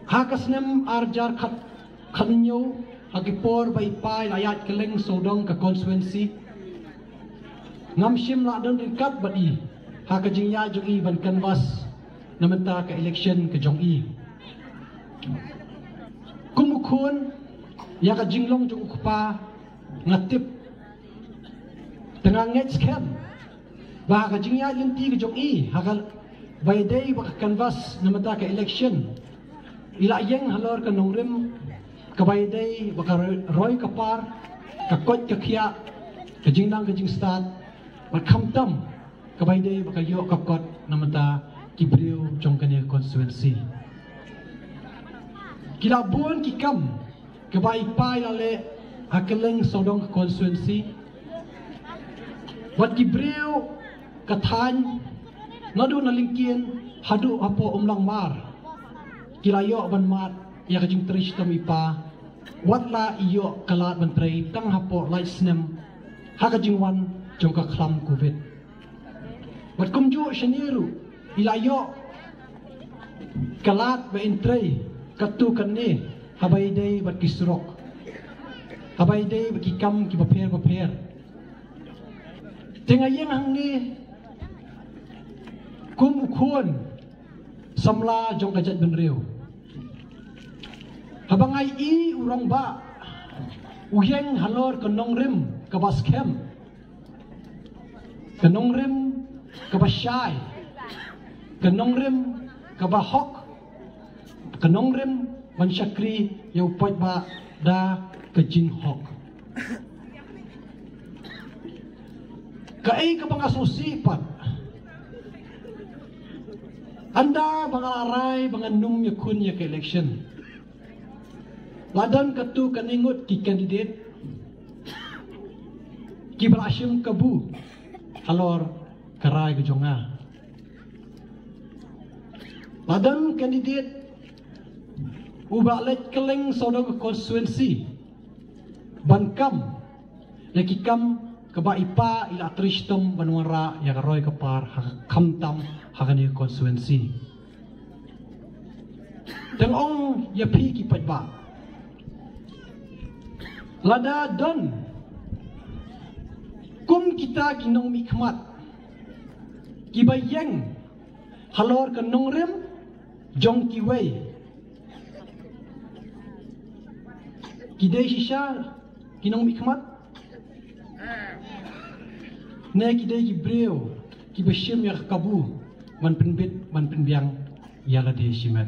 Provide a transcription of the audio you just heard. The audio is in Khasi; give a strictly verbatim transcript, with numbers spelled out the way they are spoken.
Ha ka snem ar hajar khat, khathynñiew, ha ki por ba i Pa i la ïaid kylleng sawdong ka constituency, ngam shym la don ryngkat bad i ha ka jingïaid jong i ban canvass na mynta ka election ka jong i. Kum u khun ïa ka jinglong jong u kpa, nga tip, te nga ngeit skhem ba ha ka jingïaid lynti ka jong i ha kaba ïadei bad ka canvass na mynta ka election, i la ïeng halor ka nongrim kaba ïadei bad ka roi ka par, ka koit ka khiah, ka jingnang ka jingstad, bad khamtam kaba ïadei bad ka ïoh ka kot na mynta ki briew jong kane ka constituency. Ki la bun ki kam kaba i Pa i la leh ha kylleng sawdong ka constituency, bad ki briew ka thaiñ, naduh na Lyngkien haduh hapoh Umlangmar, ki la ïoh ban mad ïa ka jingtrei shitom i Pa, wat la i ïoh ka lad ban trei tang hapoh lai snem ha ka jingwan jong ka khlam Covid. Bad kumjuh shane ruh i la ïoh ka lad ba in trei katto katne haba ïadei bad ki surok, haba ïadei bad ki kam kiba pher bapher. Te nga ïeng hangne kum u khun samla jong ka jaitbynriew. Haba nga ïohi u rangbah u ïeng halor ka nongrim kaba skhem, ka nongrim kaba shai, ka nongrim kaba hok, ka nongrim ban shakri ïa u paidbah da ka jinghok. Kaei kaba nga sngewsih pat, ynda ba nga la rai ba ngan ym ïakhun ïa ka election, la don katto katne ngut ki candidate kiba la shim kabu halor ka rai ka jong nga. La don candidate uba leit kylleng sawdong ka constituency ban kam ïa ki kam kaba i Pa i la trei shitom ban wanrah ïa ka roi ka par ha, khamtam ha kane ka constituency. Te nga ong ïa phi ki paidbah, lada don kum kita ki nongmihkhmat kiba ïeng halor ka nongrim jong kiwei, ki dei shisha ki nongmihkhmat ne ki dei ki briew kiba shim ïa ka kabu ban pynbit ban pynbiang ïa lade shimet?